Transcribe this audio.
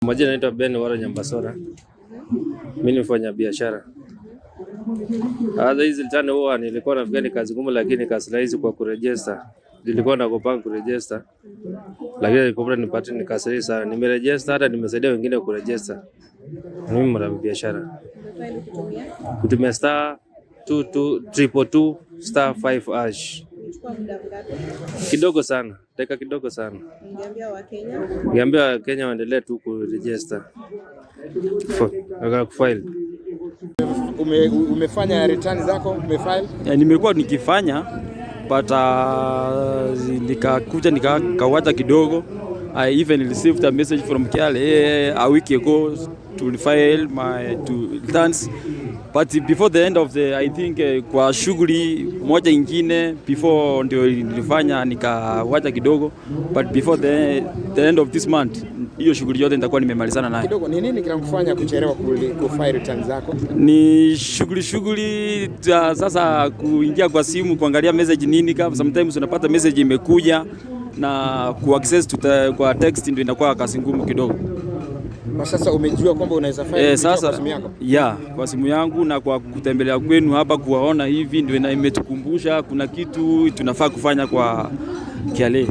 Majina naitwa Ben Wara Nyambasora. Mimi ni mfanya biashara. Hata hizi return huwa nilikuwa nafikiri ni kazi ngumu, lakini kazi rahisi kwa kuregister. Nilikuwa nakopanga kuregister, lakini nilikuwa nipate ni kazi rahisi sana. Nimeregister, hata nimesaidia wengine kuregister. Mimi mwana biashara. Kutumia *22222*5#. Kidogo sana, dakika kidogo sana. Ningeambia Wakenya waendelee tu kuregister. Kufile. Umefanya return zako, umefile? Nimekuwa nikifanya, but nikakuja nikawacha kidogo. I even received a message from KRA a week ago to file my to returns, but before the end of the, I think, kwa shughuli moja ingine before ndio nilifanya nikawacha kidogo, but before the end of this month hiyo shughuli yote nitakuwa nimemalizana nayo. Kidogo, ni nini kinakufanya kuchelewa kufile return zako? Ni shughuli shughuli za sasa kuingia kwa simu kuangalia message nini, kama sometimes unapata message imekuja na ku access kwa text ndio inakuwa kazi ngumu kidogo. Kwa sasa umejua kwamba unaweza file kupitia sasa kwa simu yako? Ya, kwa simu yangu na kwa kutembelea kwenu hapa kuwaona hivi ndio imetukumbusha kuna kitu tunafaa kufanya kwa KRA.